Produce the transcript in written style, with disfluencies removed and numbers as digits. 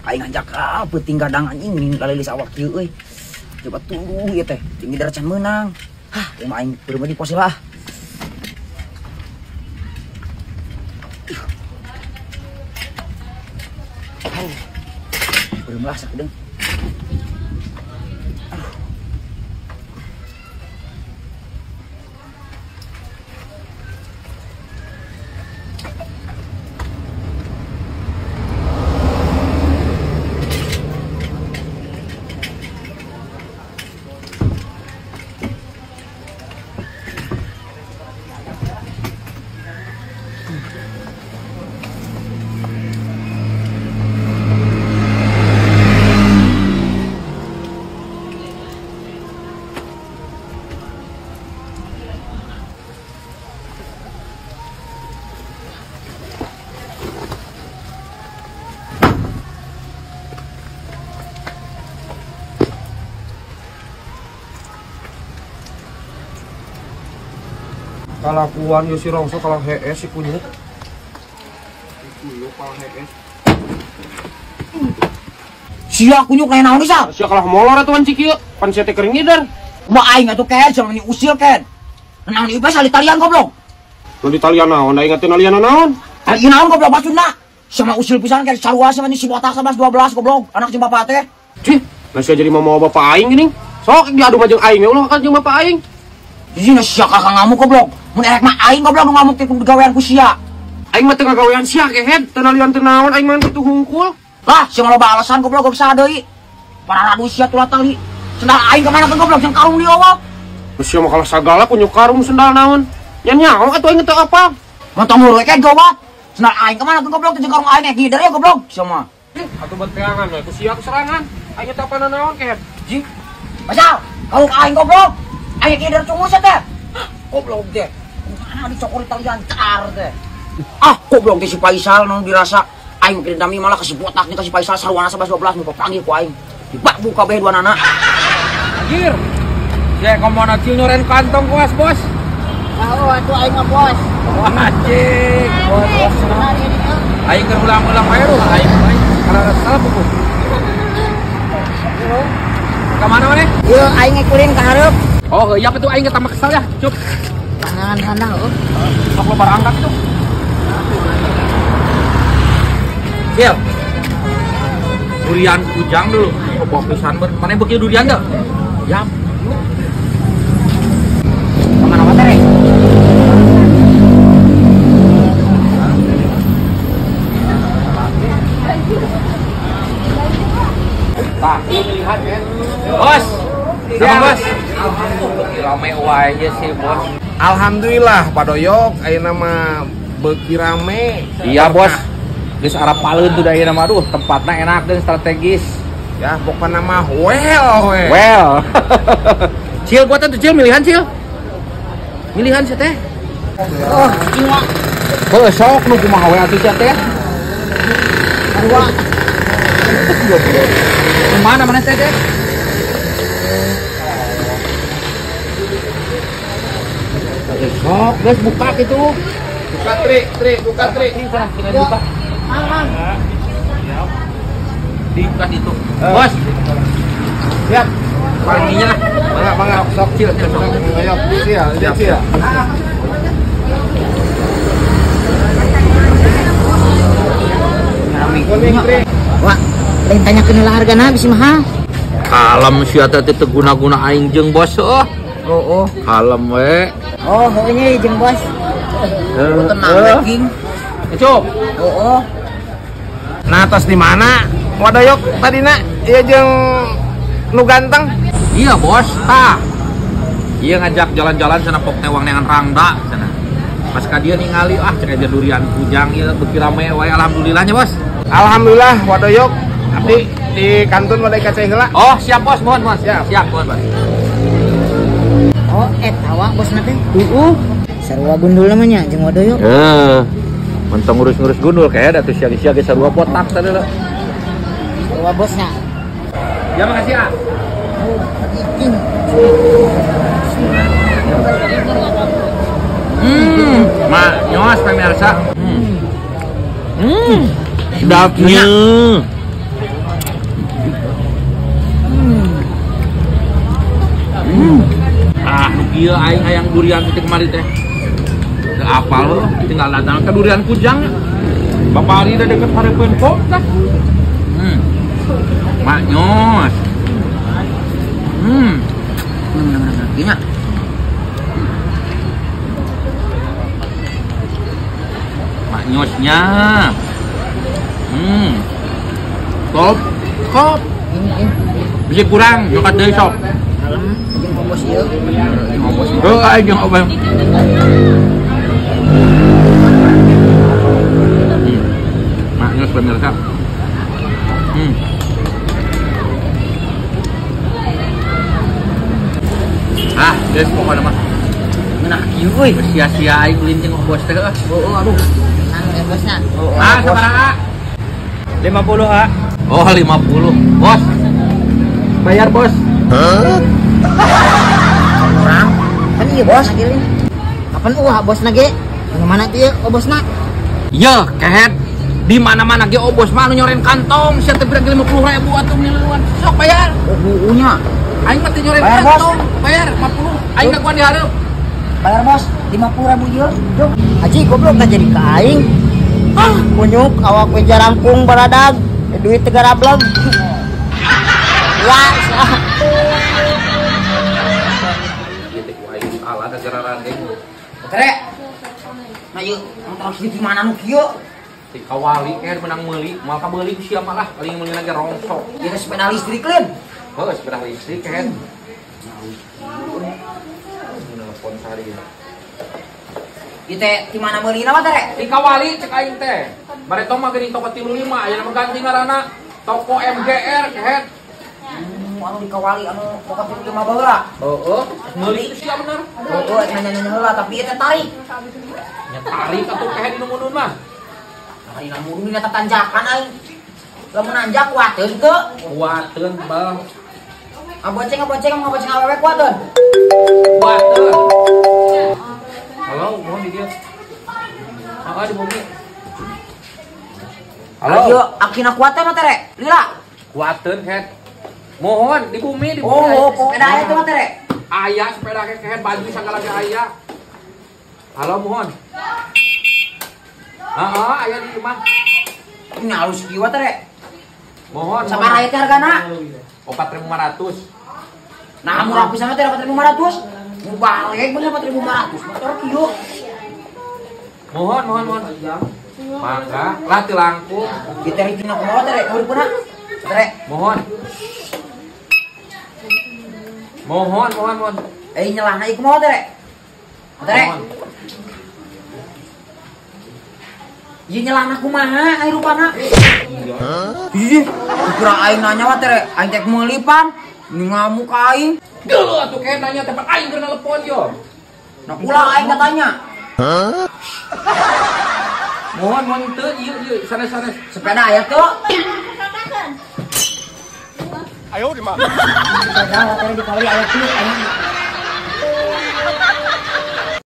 Aing ngajak peuting gadang anjing mending lalilis awak kieu euy. Coba tuluh ieu teh, tinggi darah can meunang. Hah, ieu mah aing beureum di pos lah. Beureum lah sakedeung. Kalakuan yo si Rongso kalah hees si kunyuk. Si kunyuk kalah hees. Sia kunyuk lain naon sal? Sia kalah molor atuh anjing kieu. Pan sia teh keur ngider. Kumaha aing atuh ken sama ni usil ken. Naon ieu bae talian goblok. Nu di talian naon? Da ingat teh talian naon? Talian naon goblok maksudna? Sama usil pisan ken sarua sama ni si botak 11 12 goblok. Anak jeung bapak teh. Cih, lah sia jadi mau bapak aing geuning. Sok diadu mah jeung aing ulah kan jeung bapak aing. Jadi sia kakak ngamuk goblok. Mun erek mah aing goblok nu ngamuk teh gawean ku sia. Aing mah teu ngagawean sia kehed, teu nalian teu naon aing mah kitu hungkul. Lah, sia mah loba alasan goblok goblok saha deui. Pararadu sia tulah tali. Sendal aing ka mana kan goblok jeung karung di eueuh. Sia mah kalah sagala kunyuk karung sendal naon. Nya nyaho atuh aing teu apa. Mun tong we kehed gawat. Sendal aing ka mana kan goblok teh jeung karung aing ngider ya goblok sia mah. Atuh bet peangan we ku sia ku serangan. Aing teu apa naon kehed. Jing. Pasal, karung aing goblok. Aing ngider cungur sia teh. Goblok teh. Mana dicokor talian car teh. Ah, goblok teh si Faisal nu dirasa aing kirim dami malah kasih botak nih kasih Faisal sarwana 11 12 nu panggil ku aing. Dibak buka kabeh dua nana. Anjir. Sia komo cil nyoren kantong kuas, Bos. Tahu atuh aing mah, Bos. Wah, anjing. Bos. Aing keur ulang-ulang wae ruh aing. Karena salah buku. Ka mana maneh? Ieu aing ngikurin ka hareup. Oh, iya itu aing tambah kesal ya. Cup. Tangan handal oh. Sok lo barang angkat itu. Cil. Durian kujang dulu. Opo pisan ber. Mana beuki durian teu? Yap. Kamana wae teh? Tah, pilihan ya. Bos. Sama bos. Rame wae sih, Bos. Alhamdulillah Pak Doyok ayeuna mah beuki rame. Iya, Bos. Geus arapaleun tuh da ayeuna mah aduh, tempatna enak dan strategis. Ya, pokona mah well we. Well. Cil, buatan tuh Cil milihan Cil. Milihan sia teh. Oh, cing mah. Heuh, sok nu kumaha we atuh sia teh. Sarua. Mana mana teh teh? Sok, guys buka gitu. Buka tri, tri, buka tri. Ini sana, tinggal buka. Mang. Dibuka itu. Bos. Siap. Paginya lah. Mangga, mangga. Sok, cil, cil, sok. Ayo, siap, siap, siap. Wah, lain tanya kenal hargana bisi mahal. Kalem sia teh teu guna-guna aing jeung bos oh. Oh, oh. Kalem we. Oh, pokoknya jeung bos. Tenang we, King. Cup. Oh, oh. Nah, tos di mana? Wadoyok tadina ieu jeung nu ganteng. Iya, Bos. Tah. Iya ngajak jalan-jalan sana pok tewang neangan rangda sana. Pas ka dieu ningali ah cek aja durian kujang ieu beuki rame wae alhamdulillahnya, Bos. Alhamdulillah Wadoyok. Abdi di kantun wadai kacai heula. Oh, siap Bos, mohon, Bos. Siap. Siap, mohon, Bos. Oh, eta wa bosna teh. Heeh. Sarua gundul namanya jeung Wadoyok. Heeh. Mentong ngurus-ngurus gundul kayak atuh sia-sia ge sarua botak tadi lah. Sarua bosna. Ya makasih ya. Oh, king. Mak nyos pemirsa. Sedapnya. Kieu aing hayang durian teh kemari teh. Teu apal heuh, tinggal datang ke durian kujang. Bapak Ali udah deket hareupeun pom tah. Maknyos. Gini. Maknyosnya. Top. Top. Bisa kurang, nyokat deui sok. Jeung obos ieu. Obos. Heuh, aing jeung obos. Maknyos pemirsa. Ah, geus pokona mah. Ngeunah kieu euy. Sia-sia aing ulin jeung obos teh heuh. Heuh, aduh. Nang obosna. Ah, sabaraha? 50, ah. Oh, 50. Bos. Bayar, Bos. Hah? Kurang. Kan ieu bos lagi. Kapan uah bosna ge? Anu mana ieu obosna? Ye, kehet. Di mana-mana ge obos mah anu nyoren kantong, sia teh berarti 50.000 atuh miluan. Sok bayar. Oh, heueuh. Aing mah teu nyoren bayar, kantong. Bos. Bayar 50. Aing daguan di hareup. Bayar, Bos. 50.000 ieu. Jom. Haji goblok tah jadi ka aing. Ah, kunyuk awak we jarangkung baradag, duit teu garablem. Ya, ieu teh ku aing salah da gararandeng. Tere. Nah ieu motor di mana nu kieu? Ti kawali kehed menang meuli, moal kabeuli ku sia mah lah, paling meuli lagi rongsok. Ieu teh sepeda listrik lain. Heuh, sepeda listrik kehed. Nelpon sari. Ieu teh di mana meulina mah tere? Ti kawali cek aing teh. Bareto mah geuning toko 35 aya mah ganti ngaranna toko MGR kehed. Anu di kawali anu toko 35 baheula. Heeh, meuli itu sia bener. Heeh, nanya-nanya heula tapi ieu teh tarik. Nya tarik atuh kehed nu mundun mah. Nah, dina mundun dina tanjakan aing. Lamun nanjak kuateun teu? Kuateun, Bang. Ngabonceng ngabonceng awewe kuateun. Kuateun. Halo, mohon di dia. Heeh, di bumi. Halo. Ayo, akina kuateun mah tere. Lila. Kuateun, kehed. Mohon di bumi, di bumi. Oh, sepeda aya tuh mah tere. Aya sepeda kehed baju sagala ge aya. Halo, mohon. Heeh, aya di imah. Ini halus kieu tere. Mohon. Sabaraha ieu teh hargana? 4.500. Nah, murah pisan mah teh 4.500. Mu balik bener 4.500 motor kieu. Mohon, mohon, mohon. Mangga, lah teu langkung. Ieu teh dina kumaha tere? Hurupna? Tere. Mohon. Mohon, mohon, mohon. Eh nyelahna ieu kumaha tere? Tere. Ieu nyelahna kumaha ai rupana? Ih, kira aing nanya mah tere, aing teh meuli pan. Ni ngamuk ka aing. Geuleuh atuh kehed nanya teh pan aing keur nelepon yo. Nah, ulah aing katanya. Hah? Mohon, mohon teu ieu ieu sanes-sanes. Sepeda aya teu? Ayo di mana? Sepeda tere di kawali aya teu aing.